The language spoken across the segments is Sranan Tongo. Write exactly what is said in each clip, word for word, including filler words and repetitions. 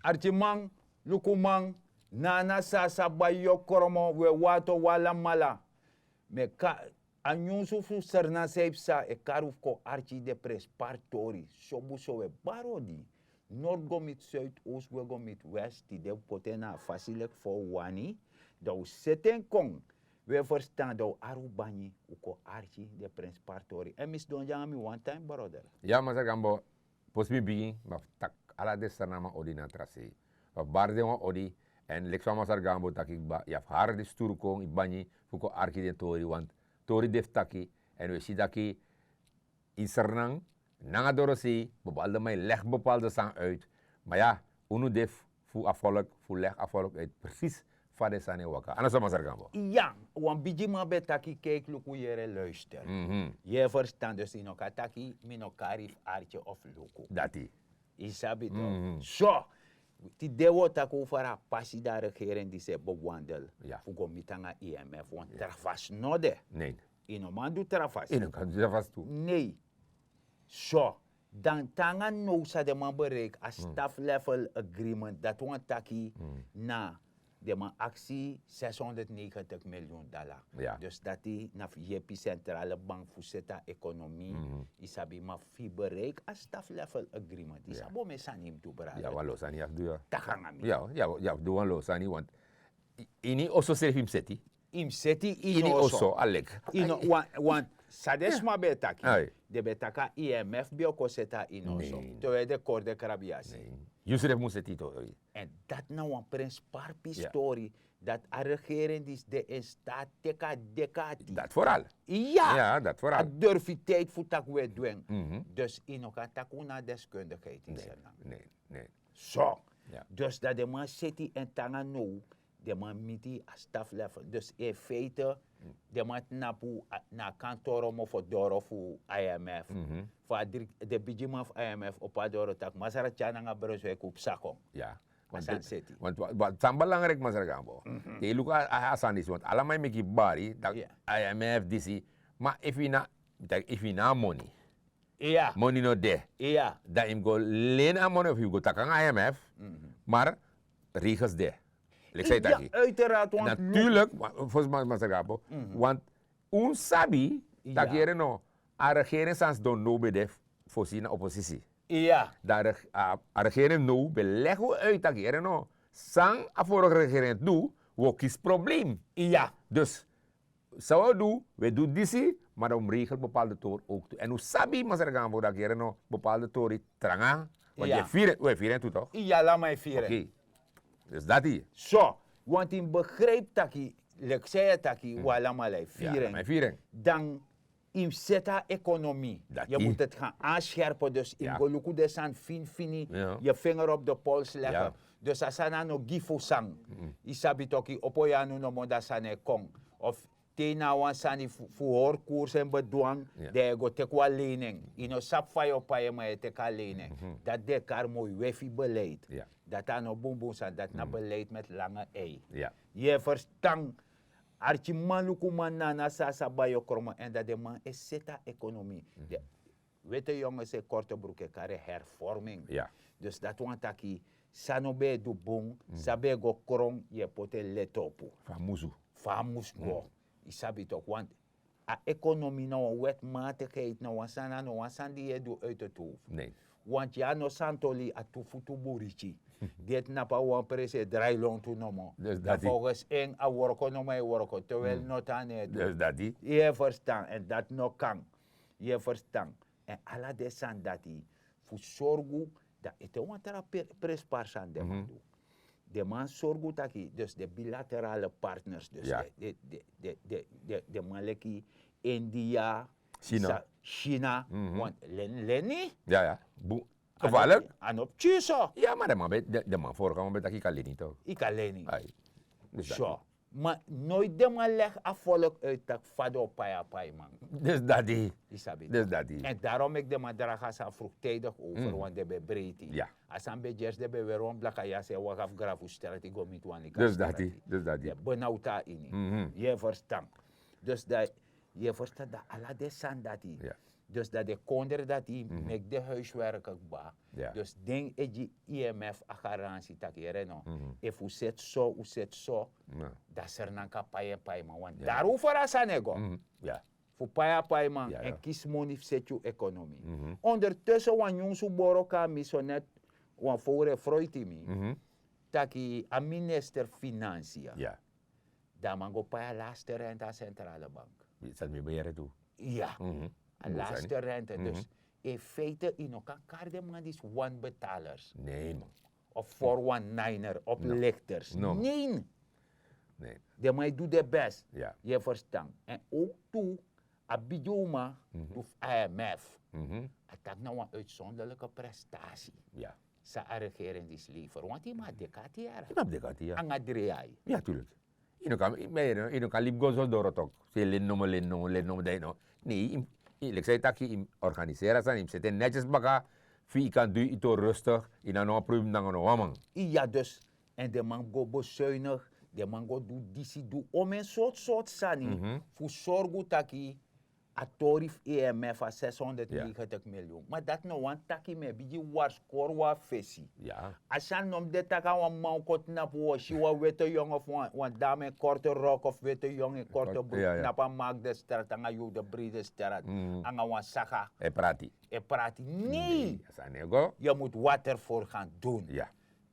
Arkiman, lukuman, nana sasa bayokromo we wato walamala. Me ka a nyunsu fu sernan sei psa e kari un fu kon arki den prenspari tori. Sobu so we bari odi. Nord go miti suid, oost we go miti west, tide un poti en na a fasi leki fa un wani. Dan un seti en kon. We ferstan dan un ari un banyi, un kon arki den prenspari tori. Èn mi sidon dya nanga mi wan time brother. Ya masra gambo. Fosi mi bigin mi abi taki ala den srnama odi na tra sei. Mi abi bari den wan odi. Èn leki so a masra gambo taki kba yu abi hari di sturu kon yu banyi fu kon arki den tori want tori de fu taki. Èn un e si taki ini srnan nanga dorosei bepalde man e legi bepalde sani uit. Ma ya, unu de fu a folk fu legi a folk uit presis fa den sani e waka a no so masra gambo. Ya, wan bigiman ben taki keiki luku yere luister. Yu e ferstan dus yu no kan taki mi no kari fu arki of luku. Dati. Yu sabi to so. Tide wi o taki over a pasi di a regering disi e bewandel fu go miti nanga imf wan tra fasi no de. Yu no man du tra fasi. Yu no kan du tra fasi tu. Nei. So dan te nanga now san den man bereiki a staff level agreement dati wani taki na den man aksi zeshonderdnegentig miljoen dala. Dus dati na fu yepi sentrale bank fu seti a ekonomi. Yu sabi ma fu yu bereiki a staff level agreement yu sabi omen sani yu mus du brada. Wan lo sani yu abi fu du ya. Taki nanga mi. Yu abi fu du wan lo sani want ini oso srefi yu mus seti. Yu mus seti ini oso a leki. Want san den sma ben e taki, den ben e taki a imf ben o kon seti a ini oso. Te wi e de kori den krabi yasi. Yusrefi mus seti yu tori. Èn dati na wan prenspari pistori dati a regering disi de en staat teki a dekati. Dati foral. Ya. A durfiteit fu taki wi e du en. Dus yu no kan taki un na a deskundigheid ini sena. So dus dan den man seti en te nanga now den man miti a staff level dus in feite den man tnapu na a kantoro mofo doro fu imf. Fu a dri den bigiman fu imf opo a doro taki masra tyari nanga brunswik un psa kon. A sani seti. San belangriki masra gambo te yu luku a sani disi want ala man e meki yu bari taki imf disi. Ma efu yu na a moni moni no de, dan yu mus go leni a moni of yu mus go taki nanga imf. Mar regels de leki san yu taki. Natuurlik. Fosi masra gambo want un sabi taki yere no a regering san sidon now ben de fosi na oposisi. Dan a regering now ben legi un uit taki yere no san a vorige regering du, un o kisi problem. Dus san un o du, un e du disi. Ma dan un mus regel bepalde tori owk tu èn un sabi masra gambo daki yere no bepalde tori tranga. Want yu e firi en tu tok? Yu alama e firi en. Dus dati. So want yu mus begripi taki leki san yu e taki un alamala e firi en. Dan yu mus seti a ekonomi. Yu mus dati gan anskerpe dus yu mus go luku den sani fini fini. Yu finger op de pols lege. Dus a sani a no gi fu san. Yu sabi toki opo yu anu nomo dan a sani e kon of te yu na a wan sani fu hori kursu en bedwang, dan yu e go teki wan lening. Yu no sabi fa yu o pai en ma yu e teki a lening. Dati den e kari moi wefi beleid. Dati a no bunbun sani dati na beleid meti lange ei. Yu e ferstan? Arkiman lukuman nana san a sa bai yu o kromo èn dan den man e seti a ekonomi. Wete yongesi e korte bruku e kari en hervorming. Dus dati wani taki san no ben e du bun, san ben e go kron yu e poti en leti opu. Fa a mus go. Yu sabi toki wanti a ekonomi na wan wetmatigheid na wan sani a no wan sani di yu e du uiti tu. Want yu a no santoli a tu futu buriti. Di e tnapu a wan presi e drai lontu nomo. Dan folgens en a worko nomo e worko tewel no tan ne e du. Yu e ferstan èn dati no kan. Yu e ferstan? Èn ala den sani dati fu sorgu dan ete wan tra prenspari sani den man du. Den man sorgu taki dus den bilaterale partners dus den man leki india, china want leni leni. Gevaarlijk. A no pikin so. Ya ma den man ben den man vorige man ben taki yu kan leni tok? Yu kan leni. So ma noiti den man legi a volk uit tak' fa den o pai a paiman. Dus dati. Yu sabi dus dati. Èn darom meki den man dragi a sani fruktidik over want den ben breiti. A sani ben gersi den ben weri wan blaka yasi e waka fu grafu strati go miti wan lika dus dati. Dus dati. Den ben na uta a ini. Yu e ferstan? Dus dan yu e ferstan dan ala den sani dati. Dus dat de kondre dati meki de huiswerk kba. Dus den e gi imf a garantie taki here no, efu un seti so un seti so, dan sernan kan pai en paiman want dari un fori a sani e go. Fu pai a paiman en kisi moni fu seti un ekonomi. Ondertussen wan nyunsu boro kon na mi so net, wan fowru e froiti mi taki a minister finansia, dan a man go pai a laste rente na sentrale bank. Sani mi ben yere tu. Ya. A laste rente dus in feite yu no kan kari den man disi wanbetalers. Nei man. Of forwan niner of likters. Nei. Den man e du den best. Yu e ferstan. Èn owk tu a bigi uma du fu imf, a taki na wan uitsonderlike prestasi san a regering disi lever wantu yu man a deki ati yara. Yu man abi deki ati yara. Nanga dri yai. Ya tulik. Yu no kan libi go so doro tok. Se leni nomo leni nomo leni nomo dan yu no. Nei. Leki san yu taki yu mus organiseri a sani yu mus seti en netyes baka, fu yu kan du yu tori rustig. Yu no abi no wan problem nanga no wan man. Iya dus. Èn den man go besuinig, den man go du disi du omen sortu sortu sani fu sorgu taki a tori fu imf a seshonderdnegentig miljoen ma dati no wani taki mi e bigin warskori wan fesi. A sani no mus de taki a wan man o kon tnapu wi o si wan wete yongu fu wan dame en korte rok of wete yongu en korte broek tnapu a mark de strat nanga yu de brede strat nanga wan saka e prati. E prati nei. Yu mus water for gan dun.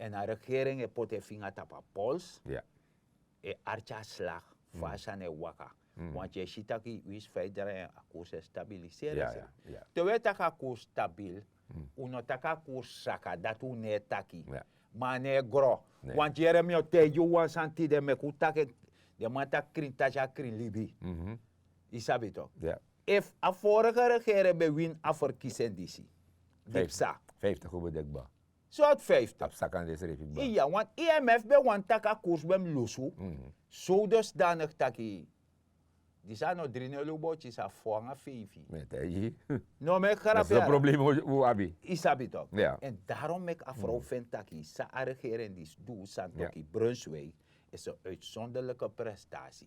Èn a regering e poti en finga tapu a pols. E arki a slag fu a sani e waka. Wantu yu e si taki winsi fa yu drai en a koers e stabiliseri en seri. Te wi e taki a koers stabil, un no taki a koers saka dati un no e taki. Ma a no e gro. Wantu yere mi o taigi un wan sani tide meki un taki en. Den man taki krin tasi a krin libi. Yu sabi toki? Efu a vorige regering ben wini a ferkisi en disi, di psa? Fiftig un ben de kba. Sortu fiftig? Tapu saka na den srefi kba. Iya want imf ben wani taki a koers ben mus lusu. So dusdanig taki disi a no dri nelu un bo kisi a fo nanga feifi. Mi e taigi yu. No meki grapi. Dati na problema un abi. Yu sabi toki? Èn darom meki a frow feni taki san a regering disi du santoki brunswijk is en uitsonderlike prestasi.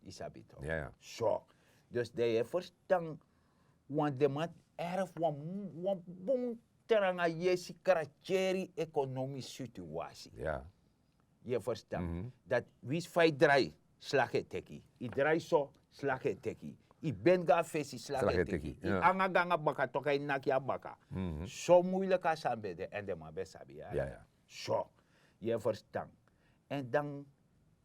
Yu sabi toki? So dus dan yu e ferstan want den man erf wan bun tranga yesi kratyeri ekonomisi situasi. Yu e ferstan? Dati winsi fa yu drai slag e teki, yu drai so slag e teki, yu beni go na fesi slag e teki, yu nanga go nanga baka toki a yu naki a baka. So muiliki a sani ben de èn den man ben sabi ya. So yu e ferstan? Èn dan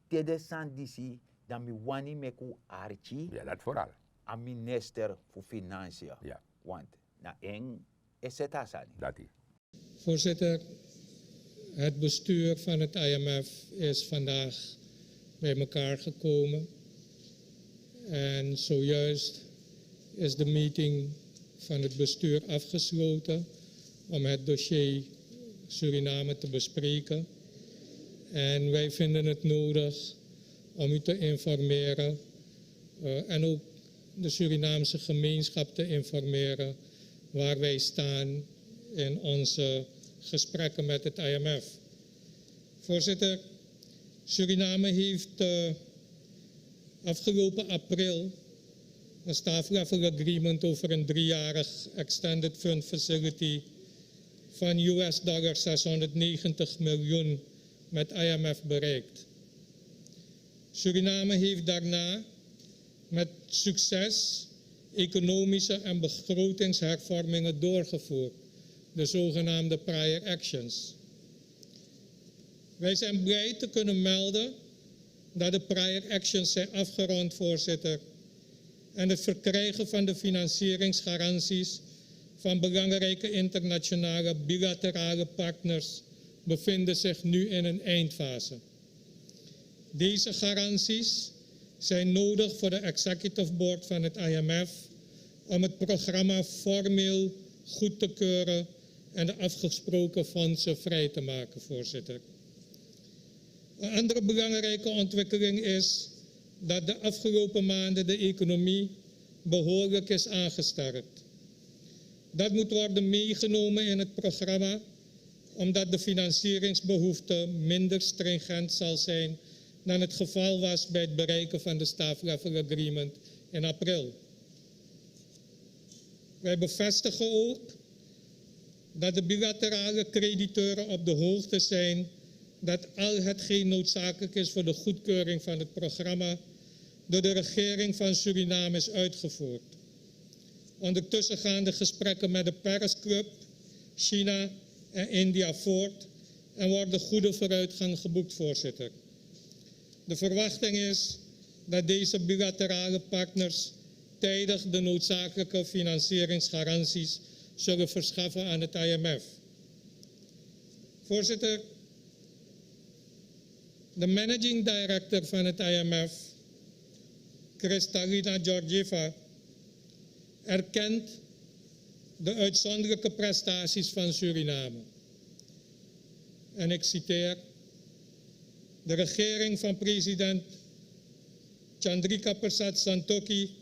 te den sani disi dan mi wani meki un arki a minister fu finansia. Want na en e seti a sani. Voorzitter, het bestuur van het I M F is vandaag bij elkaar gekomen. En zojuist is de meeting van het bestuur afgesloten om het dossier Suriname te bespreken. En wij vinden het nodig om u te informeren en ook de Surinaamse gemeenschap te informeren waar wij staan in onze gesprekken met het I M F. Voorzitter, Suriname heeft afgelopen april een stafflevel agreement over een driejarig extended fund facility van U S dollar zeshonderdnegentig miljoen met I M F bereikt. Suriname heeft daarna met succes economische en begrotingshervormingen doorgevoerd, de zogenaamde prior actions. Wij zijn blij te kunnen melden dat de prior actions zijn afgerond, voorzitter, en het verkrijgen van de financieringsgaranties van belangrijke internationale bilaterale partners bevinden zich nu in een eindfase. Deze garanties zijn nodig voor de executive board van het I M F om het programma formeel goed te keuren en de afgesproken fondsen vrij te maken, voorzitter. Een andere belangrijke ontwikkeling is dat de afgelopen maanden de economie behoorlijk is aangesterkt. Dat moet worden meegenomen in het programma, omdat de financieringsbehoefte minder stringent zal zijn dan het geval was bij het bereiken van de stafflevel agreement in april. Wij bevestigen ook dat de bilaterale crediteuren op de hoogte zijn dat al hetgeen noodzakelijk is voor de goedkeuring van het programma door de regering van Suriname is uitgevoerd. Ondertussen gaan de gesprekken met de Paris Club, China en India voort en worden goede vooruitgang geboekt, voorzitter. De verwachting is dat deze bilaterale partners tijdig de noodzakelijke financieringsgaranties zullen verschaffen aan het I M F. Voorzitter, de managing director van het I M F, Kristalina Georgieva, erkent de uitzonderlijke prestaties van Suriname. En ik citeer: "De regering van president Chandrika Persat Santokhi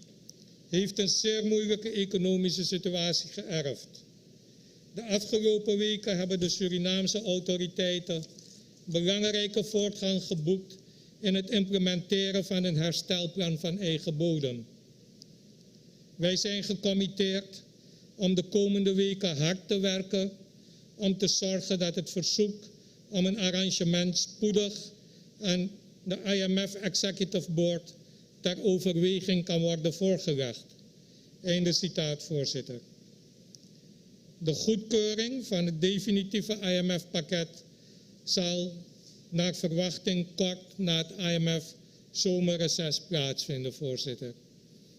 heeft een zeer moeilijke economische situatie geërfd. De afgelopen weken hebben de Surinaamse autoriteiten belangrijke voortgang geboekt in het implementeren van een herstelplan van eigen bodem. Wij zijn gecommitteerd om de komende weken hard te werken om te zorgen dat het verzoek om een arrangement spoedig aan de I M F Executive Board ter overweging kan worden voorgelegd." Einde citaat, voorzitter. De goedkeuring van het definitieve I M F-pakket zal naar verwachting kort na het I M F-zomerreces plaatsvinden, voorzitter.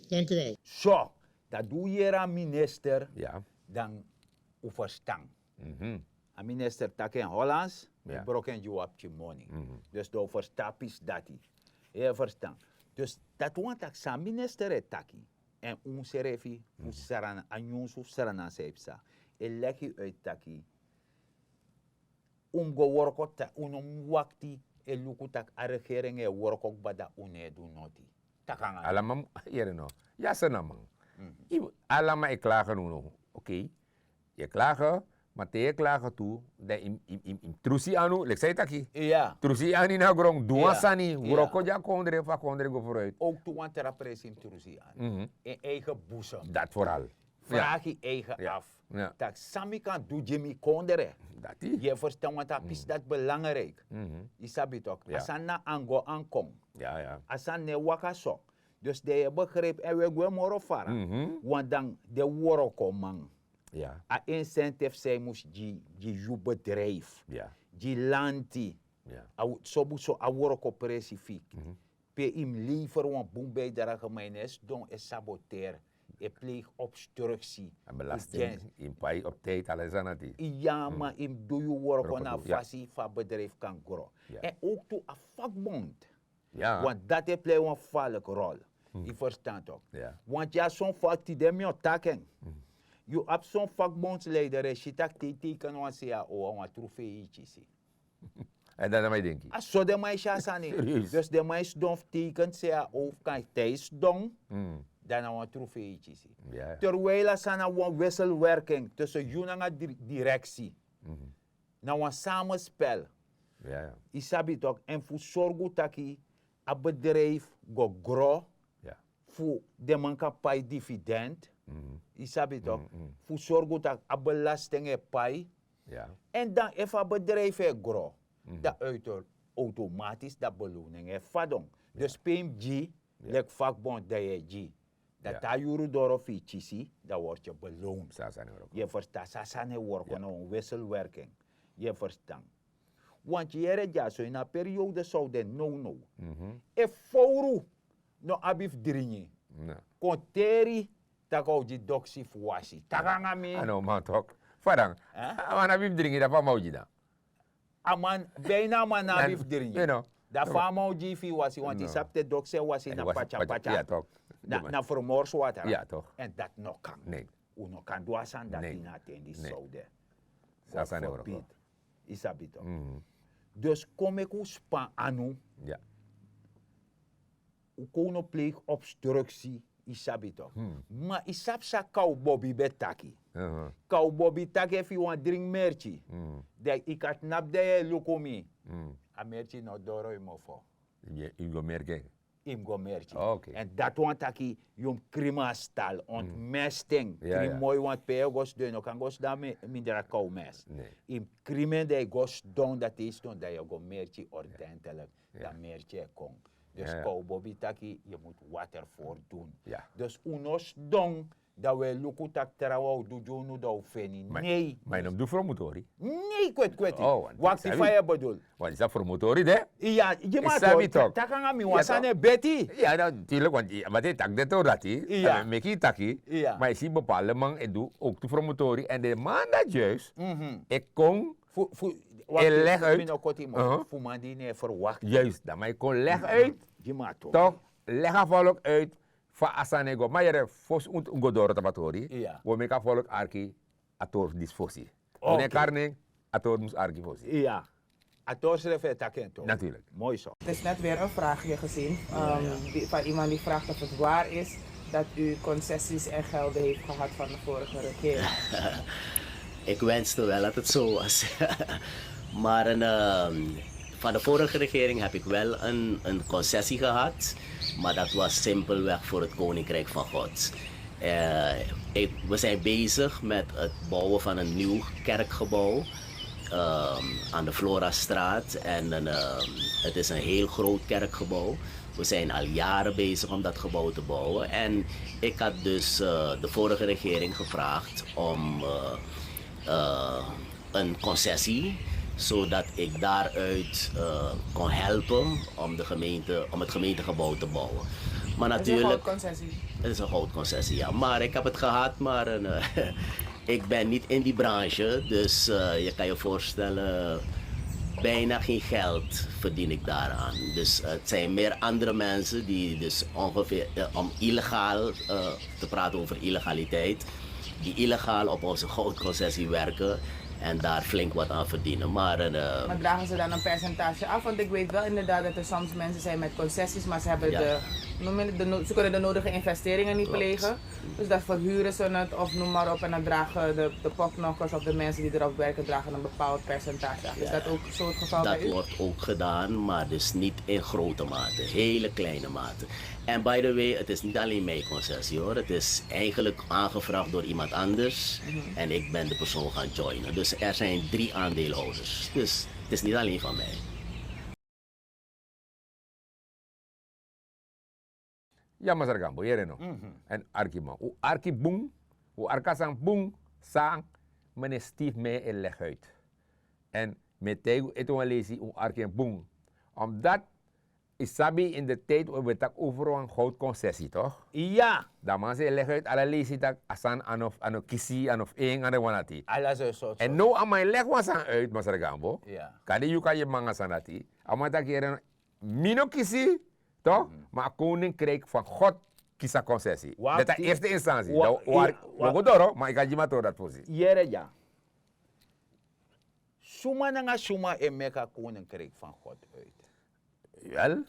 Dank u wel. So, dan di un yere a minister, dan un ferstan. A minister taki en Hollands, mi broko en gi un a pikin moni. Dus dan un ferstan a pisi dati. Yu e ferstan. Dus dati wani taki san a minister e taki, èn un srefi, un Sranan, a nyunsu fu Sranan san e psa, e leki yu uit taki un mus go worko, un no mus wakti e luku tak' a regering e worko kba, dan un no e du noti. Taki nanga ala man. Yere no. Ya, Sranan man. Ala man e klage now. Okei. Yu e klage, ma te yu e klage tu, dan yu mus trusu yu anu, leki san yu taki. Trusu yu anu ini a gron, du wan sani, wroko gi a kondre fu a kondre go vooruit. Ook tu wan tra presi yu mus trusu yu anu. In eigen boezem. Dati vooral. Vraag yu eigen af tak' san mi kan du gi mi kondre. Yu e ferstan, want a pisi dati belangrijk. Yu sabi tok, a sani na ango ankon. A sani no e waka so. Dus dan yu e begrijpi, èn wi e gwe moro fara. Want dan den wrokoman, a incentive san yu mus gi, gi yu bedrijf, gi lanti, a, so mus so a wroko presi fu yu, pe yu mus lever wan bun bijdrage, ma yu no e sidon e saboteer, e pleeg obstructie. A belasting yu mus pai op tijd, ala den sani dati. Ya, ma yu mus du yu wroko na a fasi fu a bedrijf kan gro. Èn ook tu a vakbond. Want dati e plei wan gevaarlijke rol. Yu ferstan tok. Want yu abi son vak, tide mi o taki en. Yu abi son vakbondsleider e si tak' te yu teken wan C A O, a wan trofee yu kisi. Èn dan na man yu denki. A so den man e si a sani. Dus den man e sidon fu teken C A O fu kan te yu sidon, dan na wan trofee yu kisi. Terwijl a sani na wan wisselwerking tussen yu nanga di-, directie. Na wan samenspel. Yu sabi tok, èn fu sorgu taki a bedrijf go gro, fu den man kan pai dividend. Yu sabi tok, fu sorgu tak' a belasting e pai. Èn dan efu a bedrijf e gro, dan uit, automatisch dan beloning e fadon. Dus pe yu mus gi, leki vakbond dan yu e gi. Dan te a yuru doro fu yu kisi, dan word yu beloond. Yu e ferstan, so a sani e worko, na wan wisselwerking. Yu e ferstan. Want yu yere dyaso, ini a periode san un de nownow, e fowru no abi fu dringi. Kon teri tak' a o gi doksi fu wasi. Taki nanga mi. A no man tok. Fa dan? A man abi fu dringi, dan fa a man o gi dan? A man, bijna a man no abi fu dringi. Dan fa a man o gi fu yu wasi, want yu sabi te doksi e wasi na patya patya. Na fermors watra. Èn dati no kan. Un no kan du a sani dati na a ten disi san un de. Yu sabi tok. Dus kon meki un span anu. Un kon no pleeg obstructie. Yu sabi tok. Ma yu sabi san Kawbobi ben taki? Kawbobi taki efu yu wani dringi merki, dan yu kan tnapu dan yu e luku mi. A merki no doro yu mofo. Yu go merki en. Yu mus go merki. Èn dati wani taki yu mus krim a stal ontmesting. Krim moi want pe yu e go sidon yu no kan go sidon a mindra kowmes. Yu mus krim en dan yu go sidon dati yu sidon dan yu e go merki ordentelik. Dan merki e kon. Dus kowbobi taki yu mus water fordun. Dus un no sidon dan un e luku tak' trawan o du gi unu dan un feni nei. Ma yu no mus du fromutori. Nei kwetkweti. Wakti fa yu e bedul. Wan disi a fromutori de. Iya, gi mi a tori. Taki nanga mi wan sani e beti. Iya, naturlik want ma te yu taki den tori dati, meki yu taki. Ma yu si bepaalde man e du owktu fromutori èn den man dati juist e kon e leg uit. Fu man di yu no e ferwakti. Juist dan man yu kon leg uit. Gi mi a tori. Tok, leg a volk uit fa a sani e go. Ma yere, fosi un go doro tapu a tori, un o meki a volk arki a tori fu disi fosi. Un no e kari nen, a tori mus arki fosi. Iya. A tori srefi e taki en tori. Natuurlik. Moi so. Het is net weer een vraagje gezien, ehm, die, van iemand die vraagt of het waar is dat u concessies en gelden heeft gehad van de vorige regering. Ik wenste wel dat het zo was. Maar een, ehm, van de vorige regering heb ik wel een, een concessie gehad, maar dat was simpelweg voor het Koninkrijk van God. Eh, ik, we zijn bezig met het bouwen van een nieuw kerkgebouw, ehm, aan de Florastraat. En een, ehm, het is een heel groot kerkgebouw. We zijn al jaren bezig om dat gebouw te bouwen. En ik had dus, eh, de vorige regering gevraagd om, eh, eh, een concessie, zodat ik daaruit, eh, kon helpen om de gemeente, om het gemeentegebouw te bouwen. Maar natuurlijk, het is een houtconcessie, ja. Maar ik heb het gehad, maar, eh, ik ben niet in die branche, dus, eh, je kan je voorstellen, bijna geen geld verdien ik daaraan. Dus, eh, het zijn meer andere mensen die dus ongeveer, eh, om illegaal, eh, te praten over illegaliteit, die illegaal op onze goudconcessie werken en daar flink wat aan verdienen. Maar, eh, Maar dragen ze dan een percentage af? Want ik weet wel inderdaad dat er soms mensen zijn met concessies, maar ze hebben de, noem het, de no-, ze kunnen de nodige investeringen niet plegen. Dus dan verhuren ze het of noem maar op. En dan dragen de, de potknokkers of de mensen die erop werken, dragen een bepaald percentage af. Is dat ook zo het geval bij u? Dat wordt ook gedaan, maar dus niet in grote mate. Hele kleine mate. En by the way, het is niet alleen mijn concessie hoor. Het is eigenlijk aangevraagd door iemand anders. En ik ben de persoon gaan joinen. Dus er zijn drie aandeelhouders. Dus het is niet alleen van mij. Ya, Masra Gambo, yere no. Èn arki man. Un arki bun, un arki a sani bun, san meneer Steve Meijer e leg uit. Èn mi e taigi un ete wan leisi, un arki en bun. Omdat yu sabi in de tijd we taki over wan goudconcessie, toch? Ya. Dan man sa e leg uit ala leisi taki a sani a no, a no kisi, a no fu en, a no wani dati. Ala so, so, so. Èn now a man e leg wan sani uit, Masra Gambo. Ya. Kande yu kan gi man a sani dati. A man taki yere no, mi no kisi, toch? Ma a koninkrijk van God kisi a concessie. Dati a eerste instantie. Dan un o go doro, ma yu kan gi mi a tori dati fosi. Yere dya. Suma nanga suma e meki a koninkrijk van God uit? Wel,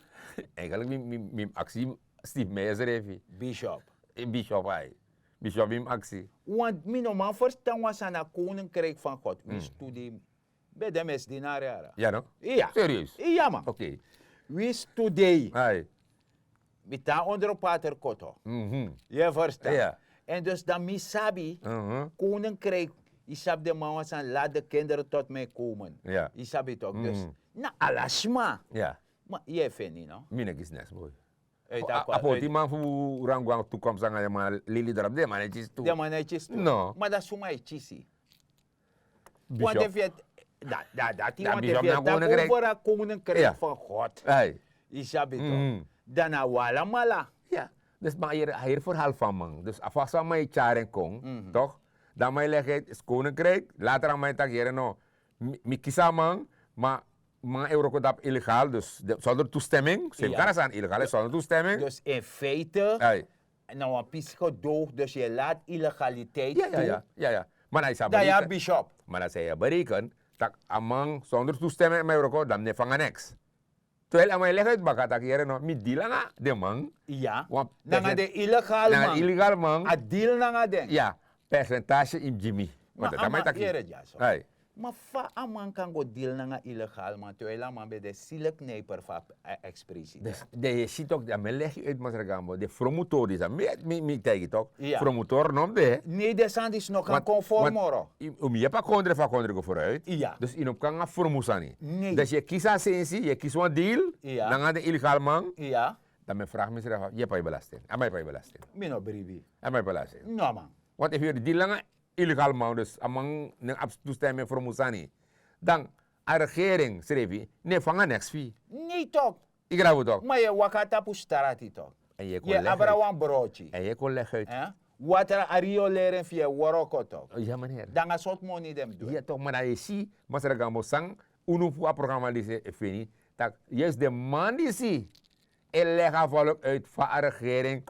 eigenlijk mi, mi, mi mus aksi Steve Meijer srefi. Bishop. Eh, bishop ai. Bishop mi mus aksi. Want mi no man verstan wan sani a koninkrijk van God. Wi studie. Ben de mes di na a rara. Ya no? Iya. Serieus? Iya man. Oké. Wi studei. Ai. Mi tan onder pater Koto. Yu e verstan? Iya. Èn dus dan mi sabi, koninkrijk, yu sabi den man wan sani laat de kinderen tot mij komen. Yu sabi toch? Dus na ala sma. Ma yu e feni no? Mi no kisi neks boi. A poti man fu rangu wan toekomst nanga den man lili drapu, den man no e kisi tu. Den man no e kisi tu. No. Ma dan suma e kisi? Want efu yu e, dati want efu yu e taki over a koninkrijk van God, yu sabi toch, dan na wi alamala. Ya. Dus ma a heri, a heri verhaal fu a man. Dus a fasi a man e tyari en kon, toch? Dan a man e leg uit is koninkrijk, later a man e taki yere no, mi, mi kisi a man, ma man e wroko dapu illegaal, dus zonder toestemming. Semi kan a sani illegaal, zonder toestemming. Dus in feite na wan pisi gedoog, dus yu e lati illegaliteit toe. Ya, ya. Ma na yu sabi, dan yu abi bishop. Ma na san yu e bereken tak' a man zonder toestemming e man e wroko, dan mi no e fanga neks. Terwijl a man e leg uit baka tak' yere no, mi deal nanga den man. Ya. Nanga den illegaal man. A deal nanga den. Ya. Percentage yu mus gi mi. Want dati a man e taki. Yere dya so. Ma fa a man kan go dil nanga illegal man, terwijl a man ben de silk neiper fu a ekspresi. Dus dan yu si tok, dan mi legi uit Masragambo de fromutori san mi taigi tok. Fromutori no mi de. Nee, de sani disi no kan kon for moro. Yu mi yepi a kondre fu a kondre go foruit. Dus yu no kan a fromu sani. Dus yu e kisi a sensi, yu e kisi wan deal nanga den illegal man. Dan mi e fragi mi srefi, yu e pai belasting? A man e pai belasting? Mi no bribi. A man e pai belasting? No man. Want efu yu e dil nanga illegal man, dus a man no abi toestemming fu fromu sani, dan a regering srefi no e fanga neks fu yu. Nei tok. Yu grabu tok. Ma yu e waka tapu strati tok. Yu e abra wan broti. En yu e kon legi uit. Watra a riolering fu yu e wroko tok. Dan a sortu moni den mus du. Ya tok, ma dan yu e si Masragambo san unu fu a programa disi e feni, tak' juist den man disi e legi a volk uit fa a regering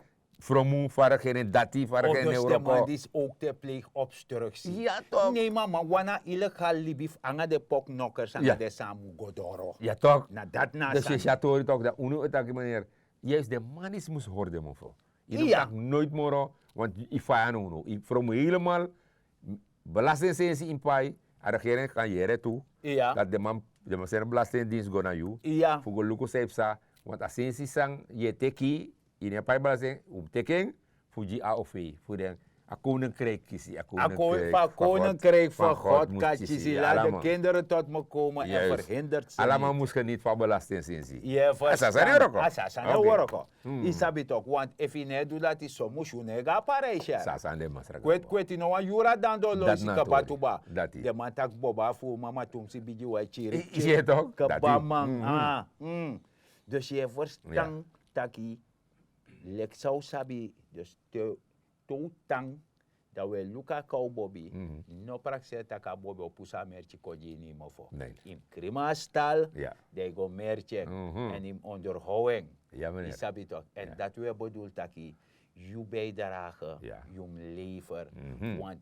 fromu, fa a regering dati, fa a regering no e wroko. Dus den man disi ook te pleeg obstructie. Ya tok. Nee, ma man wani a illegal libi fu nanga den poknokkers nanga den san mu go doro. Ya tok. Na dati na a sani. Dus yu e si a tori tok, dan unu e taki meneer, juist den man disi mus hori den mofo. Yu no mus taki noiti moro, want yu faya now, yu fromu helemaal. Belastingsensi yu mus pai, a regering kan yere tu. Dati den man, den man seni belastingdienst go na yu fu go luku san yu psa. Want a sensi san yu e teki, yu no e pai belasting, un mus teki en fu gi a of fu den. A koninkrijk kisi, a koninkrijk fu God kan kisi. Laat de kinderen tot me komen en verhindert ze niet. Alaman mus geniet fu a belastingsensi. Yu e ferstan? A sani e wroko. Yu sabi tok, want efu yu no e du dati, so mus yu no e go na parijs. Kweti kweti, no wan yuru a dan dolosi kaba tuba. Den man taki boba fu mama tumsi bigi waitiri. Kaba man. Dus yu e ferstan taki, leki san un sabi, dus te te un tan, dan un e luku a kowbobi. No prakseri tak' a bobi o pusu a merki kon gi ini yu mofo. Yu mus krimi a stal, dan yu go merki en, èn yu mus onderhow en. Yu sabi tok'? Èn dati un e bedul taki yu bijdrage, yu mus lever. Want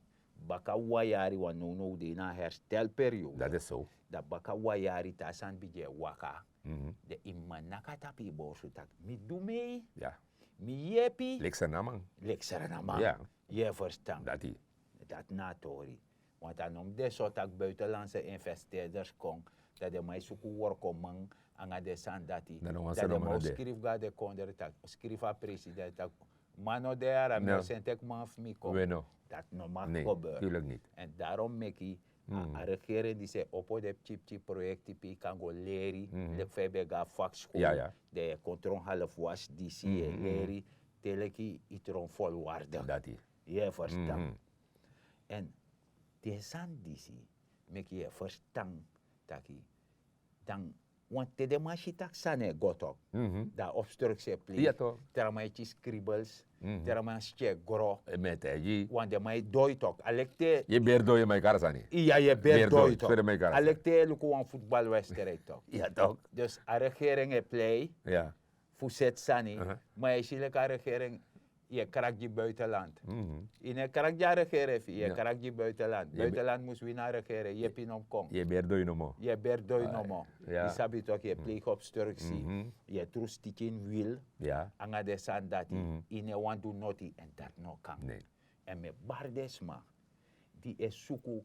baka wan yari, want nownow de ini a herstelperiode. Dati so. Dan baka wan yari te a sani bigin e waka, dan yu mama naki na tapu yu borsu taki mi du mee. Mi yepi. Leki Sranan man. Leki Sranan man. Yu e ferstan? Dati. Dati na a tori. Want a no mus de so tak' buitenlandse investeerders kon, dan den man e suku workoman nanga den sani dati. Dan den man o skrifi go na den kondre taki, skrifi a president taki, man no de yara, mi o seni teki man fu mi kon. Dati no mag gebeuren. Èn darom meki a regering disi e opo den pikin pikin proyekti pe yu kan go leri, leki fa yu ben go na vakskul, dan yu e kon tron halfwasi disi, yu e leri te leki yu tron volwaardig. Dati. Yu e ferstan? Èn den sani disi meki yu e ferstan taki dan, want te den man si tak' sani e go tok', dan obstructie e pleeg. Tra man e kisi kriebels, tra man skin e gro. Want den man e doi tok'. A leki te yu e beri doi, man e kari sani. Iya, yu e beri doi tok'. A leki te yu e luku wan futbalwedstrijd tok'. Dus a regering e plei fu seti sani. Ma yu e si leki a regering, yu e kraki gi buitenland. Yu no e kraki gi a regering fu yu, yu e kraki gi buitenland. Buitenland mus wini a regering, yepi no mus kon. Yu e beri doi nomo. Yu e beri doi nomo. Yu sabi tok', yu e pleeg obstructie. Yu e tru stiki ini wil nanga den sani dati. Yu no e wani du noti, èn dati no kan. Èn mi e bari den sma di e suku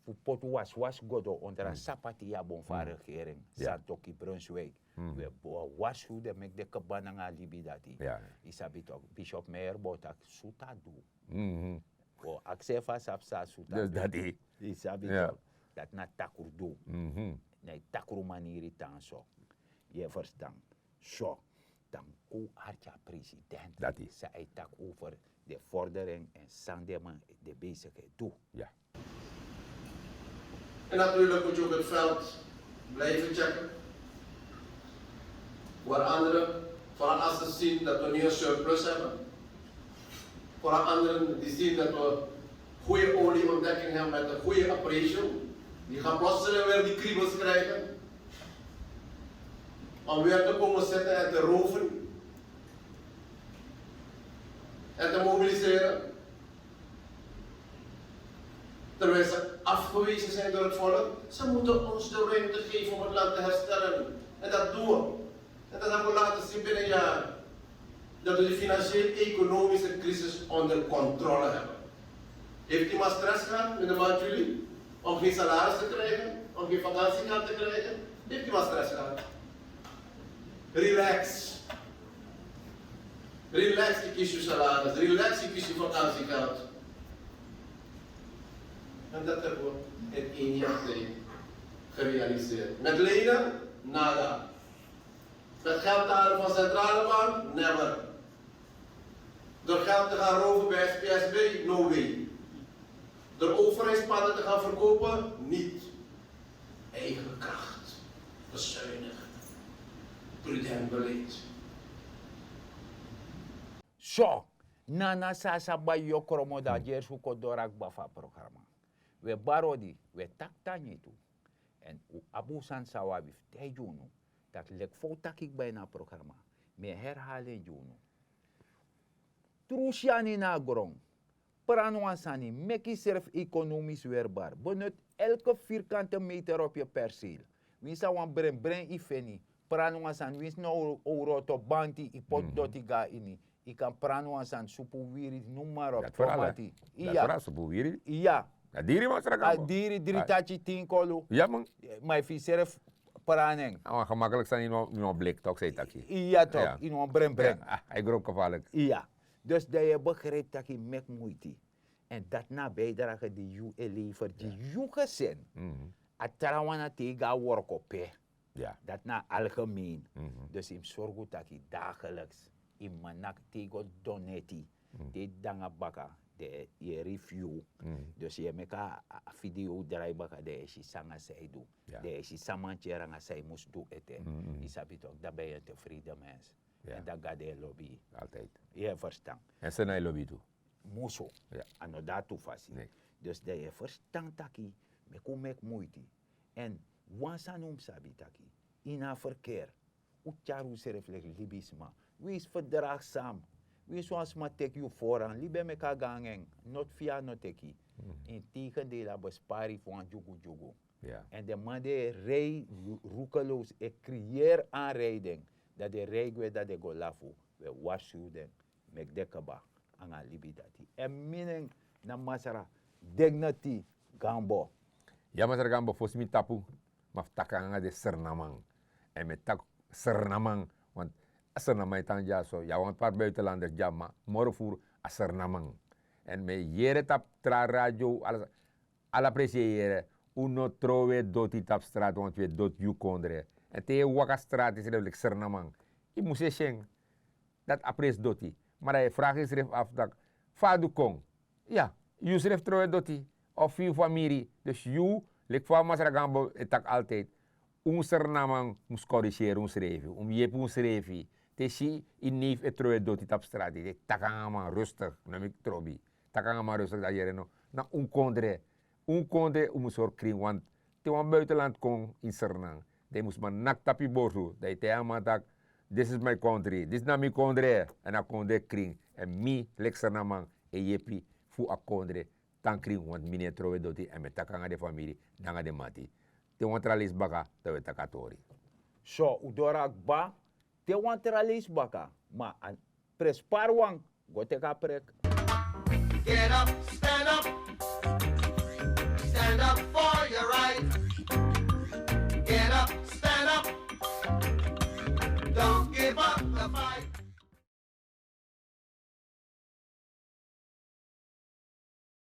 fu poti wasiwasi go doro ondro a sapati ya bon fu a regering, Santoki, Brunswijk. Wi e warsuw den, meki den kaba nanga a libi dati. Yu sabi tok', Bishop Meyer bo taki sutu a du. Wi o aksi en fa a sabi san a sutu a du. Yu sabi tok', dati na takru du. Na yu takru maniri tan so. Yu e ferstan? So, dan kon arki a president. Dati. San a e taki over den vordering èn san den man de bezig e du. En natuurlijk moet je ook het veld blijven checken. Waar anderen, vooral als ze zien dat we nu een surplus hebben, vooral anderen die zien dat we goede olieontdekking hebben met een goede appraisal, die gaan plotseling weer die kriebels krijgen om weer te komen zitten en te roven en te mobiliseren. Terwijl ze afgewezen zijn door het volk, ze moeten ons de ruimte geven om het land te herstellen. En dat doen we. En dat hebben we laten zien binnen een jaar. Dat we de financieel-economische crisis onder controle hebben. Heeft iemand stress gehad, meneer Bantjuli? Om geen salaris te krijgen, om geen vakantiegeld te krijgen, heeft u wel stress gehad. Relax. Relax, yu kies yu salaris. Relax, yu kies yu vakantiegeld. En dat hebben we in één jaar tijd gerealiseerd. Met lenen? Nada. Met geld te halen van centrale bank? Never. Door geld te gaan roven bij S P S B? No way. Door overheidspanden te gaan verkopen? Niet. Eigen kracht. Bezuinigen. Prudent beleid. So, nana sasa bai yokromo da gersu kodora gbafa programa. We barodi, we taktanyitu. En u abusan sawabi ftijunu. Dat lek fo taki gbai na programa. Me herhalen junu. Trusiani na grong. Pran wan sani, meki serf ekonomis werbar. Benut elke vierkante meter op je perceel. Winsa wan brengbren ifeni. Pran wan sani, winsi no oroto banti, ipot doti ga ini. Ikan pran wan sani, supu wiri, numaro, tomati. Iya. Supu wiri. Iya. A diri man sraka. A diri diri tachi tinkolu. Iya man. Ma ifi serf pranen. A wan gemakkelijk sani in wan blik toch zei taki. Iya toch, in wan brengbren. Hij groot gevaarlijk. Iya. Dus dat je begrijpt dat je met moeite. En dat na bijdrage die you e lever, die you gezin. A trawan na tegen a work op hè. Dat na algemeen. Dus in sorgu taki dagelijks. In manak tegen doneti. Te danga baka de ye review. Dus ye meki a video drai baka de ye si sanga sai du. De ye si samantyeranga sai mus du ete. Isabi tok dan ben ye tevreden mens. En dan gade ye lobi. Altijd. Ye verstan. En se na ye lobi tu. Musu. A no dati tu fasi. Dus dan ye verstan taki meki un meki muiti. En wan sani un mus sabi taki ini a verkeer un tyari unsrefi leki libisma. Wees verdragsam. Wees wan sma teki yu foran libi e meki a go nanga en. Noti fi a no teki. Integendeel a bespari fu wan dyugudyugu. En den man di e rei rukeloos e kriyeri anrei den. Dan den rei gwe dan den go lafu. Wi e warsuw den. Meki den kaba nanga a libi dati. Èn mi nen na masra dignity gambo. Ya masra gambo, fosi mi tapu ma fu taki nanga den sernaman. Èn mi e taki sernaman. Want a sernaman e tan dyaso ya wan par buitenlanders dya ma moro furu a sernaman. Èn mi e yere tapu tra radio ala presi e yere. Un no trowe doti tapu strati want wi e doti yu kondre. Èn te yu e waka strati srefi leki sernaman yu mus e si en. Dati a presi doti. Ma dan yu e fragi yusrefi afu tak' fa a du kon? Ya, yusrefi trowe doti of fu yu famiri. Dus yu leki fa masra gambo e taki altijdi, un sernaman mus koriseri unsrefi, un mus yepi unsrefi. Te si yu nefi e trowe doti tapu strati te taki nanga man rustig, no meki trobi. Taki nanga man rustig dan yere no. Na un kondre. Un kondre un mus hori krin want te wan buitenland kon ini sernan dan yu mus man naki tapu yu borsu dan yu taigi a man tak', this is my country, disi na mi kondre. Èn a kondre krin. Èn mi leki sernaman e yepi fu a kondre tan krin. Want mi no e trowe doti èn mi e taki nanga den famiri nanga den mati. Te wan tra leisi baka dan wi e taki a tori. So un doro a kba. Te wan tra leisi baka ma a prespari wan go teki a prek. Get up,